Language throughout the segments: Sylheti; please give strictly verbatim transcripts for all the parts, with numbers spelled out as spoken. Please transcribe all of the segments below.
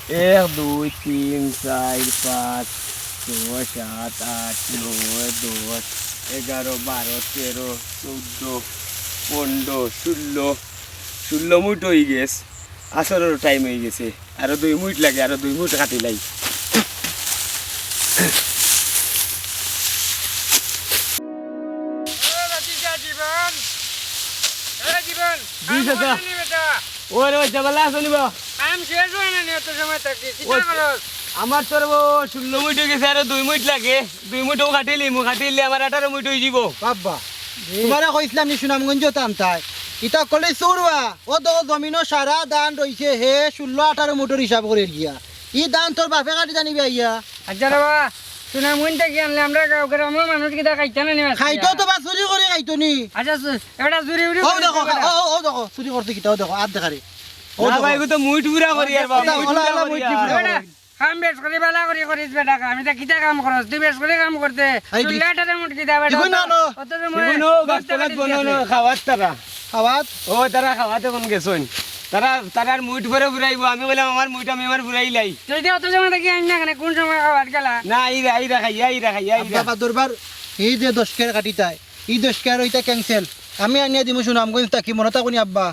এক, দুই, তিন, চাইর, পাঁচ, ছয়, সাত, আট, নয়, দশ, এগারো, বারো, তেরো, চৌদ্দ, পনরো, ষোল্ল, ষোল্ল মুইট অইগেছে। আছরর টাইম অইগেছে, আরো দুই মুইট লাগে, আরো দুই মুইট কাটিলাই। এ ভাতিজা জীবন, এ জীবন, জি, কাম চাচা। করলি নি বেটা? ওরে ভাই, ভালা আছো নি বা? কাম শেষ অয় না নি অত সময় থাকি? কিতা করস? আমার তো রে বা ষোল্ল মুইট অইগেছে, আরো দুই মুইট লাগে। দুই মুইটও কাটিলিমু, কাটিলে আমার আঠারো মুইট অইযিবো। বাবা, তুমারে কইছলাম নি সুনামগঞ্জ টানতায়? ইতা কলে চুরবা, ও দেখো জমিনো সারা ধান রইছে, হে ষোল্ল আঠারো মুইটর হিসাব করির গিয়া। ই ধান তোর বাপে কাটিতা নি বা আইয়া? আচ্ছা রে বা, সুনামগঞ্জ থাকি আনলে আমরার গাঁও গ্রামর মানুষ কিতা খাইতা না নি বা? খাইতো তো বা চুরি করি খাইতো নি। আচ্ছা, চু-, এটা চুরি উরি ও করি দেখো, খাইতো না। ও, ও, ও দেখো, চুরি করতে কিতা, ও দেখো, আত দেখারে। ও না দেখো। ভাই, এগু তো মুইট পুরা করি আর বাবা। ওটা ওলা, ওলা মুইট পুরা করি। কাম বেশ করি ভালা করি করিস বেটা, কাম। ইতা কিতা কাম করস? তুই বেশ করি কাম করতে। এই তুই দি- লেটারে মুট কিতা বেটা? ইগু না, না। অত সময় ইগু না, গাছ তলাত বনো না, খাওয়াত তারা। খাওয়াত? ও, তারা খাওয়াত অখন গেছইন। তারা, তারার মুইট পরে ফুরাইবো। আমি কইলাম, "আমার মুইট আমি আমার ফুরাইলাই।" তুই যে অত সময় থাকি আইন না কেনে? কোন সময় খাওয়াত গেলা? না, আইরা, আইরা খাইয়া, আইরা খাইয়া, আইরা। আব্বা, বাদুরবার, এই যে দশ কেয়ার কাটিতায়, ই দশ কেয়ার ইতা cancel। আমি আনিয়া দিমু সুনামগঞ্জ থাকি, মনো থাকো নি আব্বা?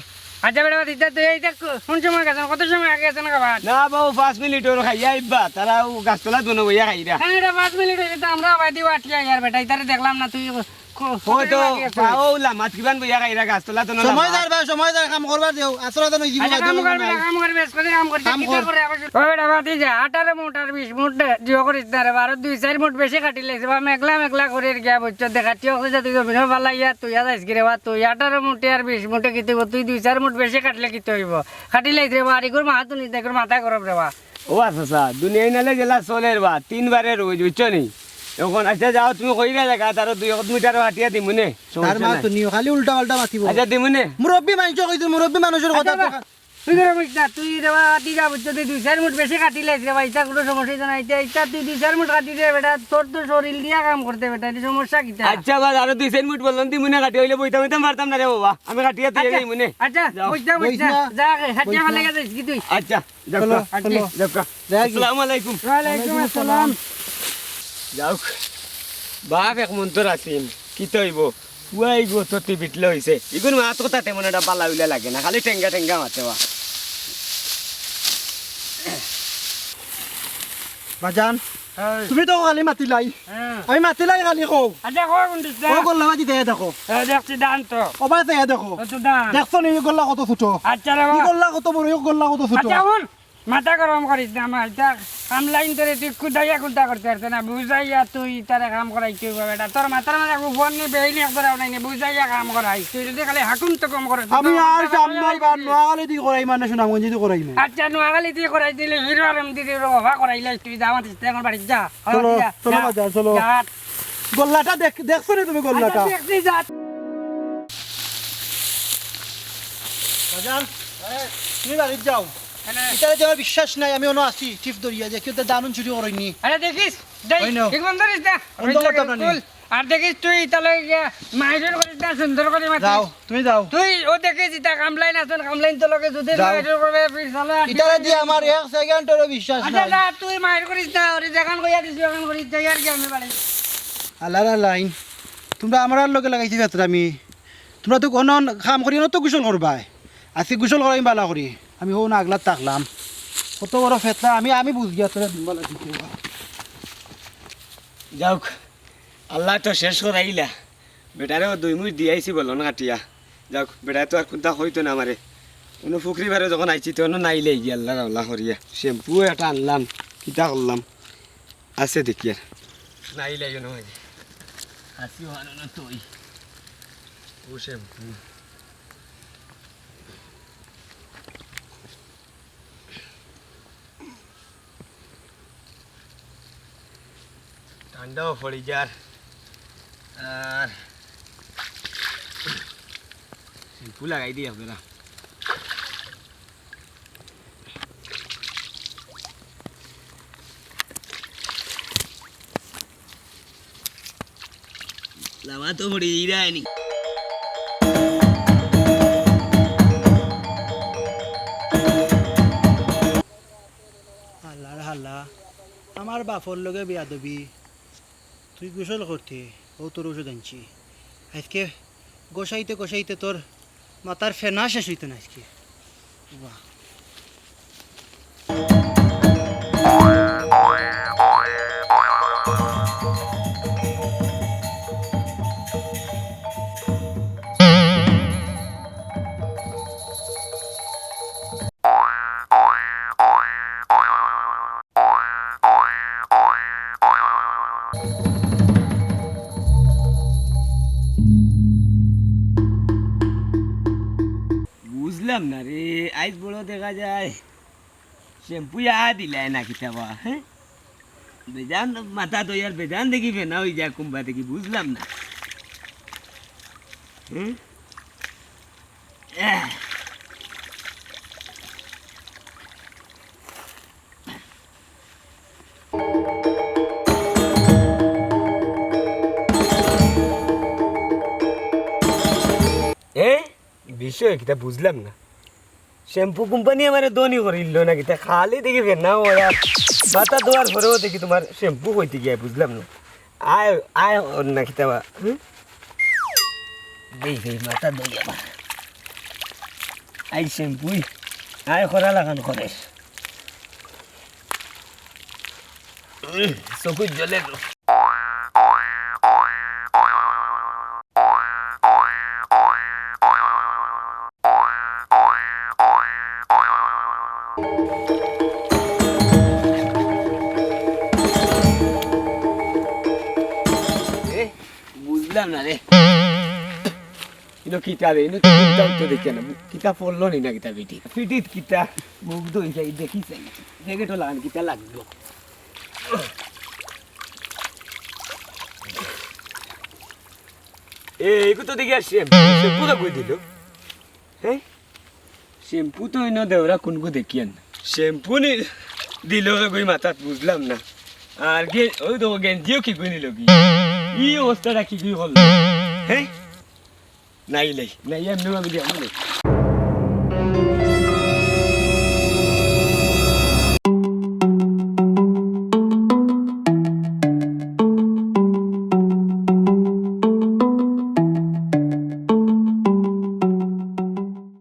আচ্ছা বেটা, ইতা তুই ইতা কো-, কোন সময় গেছইন? কত সময় আগে গেছইন খাবার? না বাবু, পাঁচ মিনিট অর খাইয়া আইবা, তারা ও গাছতলাত বনো বইয়া খাইরা। হ্যাঁ, এটা পাঁচ মিনিট অইছে তো, আমরা আবাদি আটিয়া ইয়ার বেটা, ইতারে দেখলাম না, তুই কো-, কো-, কত সময় আগে গেছইন? পাও লামাত কিবান বইয়া খাইরা গাছতলাত বনো সময় লামাত। যার ভাই, সময় যার, কাম করবার দেও, আসলে তো নই জীবন আচ্ছা, কাম করবে না, কাম করবে, বেশ করে কাম করবে, কাম কিতা কর। করে আবার? ও বেটা, বাদ দিয়া যা, আঠারো মুঠ আর বিশ মুঠ জিও করিস না রে, বারো দুই চাইর মুঠ বেশি কাটি লাইছে, বা মেঘলা মেঘলা করির গিয়া বুঝছো, দেখা টিয়া কইছে তুই জমিনো ফালাইয়া তুই আর আইস গিরে বা, তুই আঠারো মুঠে আর বিশ মুঠে কিতা অইবো, তুই দুই চাইর মুঠ বেশি কাটলে কিতা অইবো, কাটি লাইছে রে বা, আর ইগুর মাথা তুই দেখ, মাথা গরম রে বা। ও আচ্ছা, আচ্ছা, দুনিয়াই নালে জেলা চলের বা, তিনবারে রোজ, বুঝছো নি? অখন আচ্ছা যাও, তুমি কইরা জাগা, তারও দুই এক মিটার কাটিয়া দিমুনে, তার সমস্যা মা নাই। তো নিও, খালি উল্টা পাল্টা মাতিবো। আচ্ছা, দিমুনে। মুরব্বি মানুষ কইছো, মুরব্বি মানুষর কথা আচ্ছা, তো বা- তুই ধরে বুঝ না, তুই রে বা, তুই যা বুঝছো, তুই দুই চাইর মুঠ বেশি কাটি লাইছ রে বা, ইতা কোনো সমস্যা অইতো না, ইতা, ইতা তুই দুই চাইর মুঠ কাটি দে বেটা, তোর তো শরীর দিয়া কাম করতে বেটা, ইতা সমস্যা কিতা? আচ্ছা, বাদ, আরো দুই চাইর মুঠ বললাম, তুই মনে কাটি অইলে বইতাম, বইতাম পারতাম না রে বাবা, আমি কাটিয়া তুই আচ্ছা, এই মনে। আচ্ছা, যাও। বুঝ না, বুঝ বুঝ না, না। যা, কাটিয়া বইছ ভালা না। গেছে, কি তুই? আচ্ছা, যাও, চলো, আচ্ছা। যাও, যাও। যাও কি? আসসালামু আলাইকুম। ওয়ালাইকুম আসসালাম। যাউক, বাপ এক মন্তর আছিল, কিতা অইবো? ওয়াই গো, তো তুই বিটলে অইছে। ইগুন মাত কথা তেমন একটা বালা উলা লাগে না, খালি টেঙ্গা টেঙ্গা মাতে ওয়া। বাজান, হ্যাঁ। তুমি তো খালি মাতিলাই। হ্যাঁ। আমি মাতিলাই খালি কও। আচ্ছা, কও কোন দিস না? ও গোল্লা বাজি দেয়া দেখো। এ, দেখছি দান তো। ও বাই দেয়া দেখো। ও তো দান। দেখছো নি গোল্লা কত ছোট? আচ্ছা রে ই বাবা। গোল্লা কত বড়, ই গোল্লা কত ছোট? আচ্ছা, হুন। মাথা গরম করিস না, আমার ইতা কামলাইন তোরে তুই কুদাইয়া কুদা করতে পারতে না, বুঝাইয়া তুই তারে কাম করাইতে অইবো বেটা। তোর মাথার মাঝে একটু ফোন নিয়ে বেইলি একবার নাই নি, বুঝাইয়া কাম করাই। তুই যদি খালি হাকুম তো কম করে, আমি আর সামনে বার নোয়াখালী দি করাই মানে সুনামগঞ্জ দি করাই না। আচ্ছা, নোয়াখালী দি করাই দিলে হিরো আলম দিদি রে বাবা করাইলে তুই যা আমার ইস্তে এখন বাড়ি যা। চলো, যা, চলো যা, বাজার, চলো। যা। গোল্লাটা দেখ-, দেখছো রে তুমি গোল্লাটা? আচ্ছা, দেখছি যা। বাজান, তুমি বাড়িত যাও। কেনে? ইতারে যে আমার বিশ্বাস নাই, আমি অনো আছি, টিপ ধরিয়া যে কেউ তো দানুন চুরি করইনি। আরে দেখিস, দেখ, ওই নাও। ঠিক বন্ধ করিস না। বন্ধ করতাম না নি। কুল। আর দেখিস তুই তাহলে গিয়া মাইরুর করিস না, সুন্দর করে মাতিস। যাও, তুমি যাও। তুই ও দেখিস ইতা কামলাইন আছইন, কামলাইন তো লগে যদি যাও। মাইরুর করে ফির সালা আর ইতারে দিয়ে আমার এক সেকেন্ডেরও বিশ্বাস আচ্ছা, নাই। যা, তুই মাইর করিস না, ওরে যেখান কইয়া দিছি ওখান করিস, যাই আর কি আমি বাড়ি। আল্লাহর লাইন, তোমরা আমার লগে লাগাইছি ফেতরামি। তোমরা তো কোনো কাম করি না তো গোসল করবায়। আজকে গোসল করাই বালা করি। আমি হো না আগলাত থাকলাম। কত বড় ফেতরা, আমি, আমি বুঝিয়া তোরা দিন বালা দিতে। যাউক, আল্লায় তো শেষ করাইলা। বেটারেও দুই মুইট দিয়াইছি বলন কাটিয়া। যাউক, বেটায় তো আর কুন্তা কইতো না আমারে। অনো ফুকরি বারে যখন আইছি, তখন নাইলে গিয়া আল্লাহর আল্লাহ করিয়া। শ্যাম্পু একটা আনলাম, কিতা করলাম। আছে দেখি আর। নাইলে ইয়ে নয়। আসি ওয়ানো না তুই। ও শ্যাম্পু। ঠান্ডাও পড়ি যার। আর শ্যাম্পু লাগাই দিই আপনারা। লামা তো পড়ি যায়নি। আমার বাপর লগে বেয়াদবি, তুই গোসল করতে, অউ তোর ঔষধ আনছি। আইজকে গোসাইতে গোসাইতে তোর মাথার ফেনা শেষ অইতো না আইজকে। বাহ। বুঝলাম না রে, আইজ বড় দেখা যায় শ্যাম্পু ইয়া দিলায় না কিতা বা, হ্যাঁ? বেজান মাথা ধইয়ার বেজান দেখি ফেনা অই যায় কুম্বা দেখি, বুঝলাম না। হুম? আহ। এ? বিষয় কিতা বুঝলাম না। শ্যাম্পু কোম্পানি আমারে ধনী করিল না কিতা, খালি দেখি ফেনা অইয়া মাথা ধোয়ার পরেও দেখি তুমার শ্যাম্পু কইতে গিয়া বুঝলাম না। আয়, আয়, অর না কিতা বা, হুম? দেই, দেই, মাথা ধই আবার। আই শ্যাম্পুই, আয় করা লাগান করে। উম, চকুত জ্বলে তো। এ, বুঝলাম না রে। ইনো কিতা রে, ইনো তো কিতা তো দেখি না। কিতা পড়লো নি না কিতা বেটি? ফিটিত কিতা? মুখ ধুই যাই, দেখি চাই। দেখে তো লাগান কিতা লাগলো। এ, এগু তো দেখি আর শ্যাম্পু, শ্যাম্পু তো কই দিল? হ্যাঁ? শ্যাম্পু তো ইনো দেওরা কোনগু দেখিয়ান। শ্যাম্পু নি দিল গই মাথাত বুঝলাম না। আর গে-, ওই দেখো গেঞ্জিও কি কই নিল কি? ই অবস্থাটা কি কই হল? হ্যাঁ? নাই, নাই, নাই, এমনি ভাবে দিয়ে আমি নাই।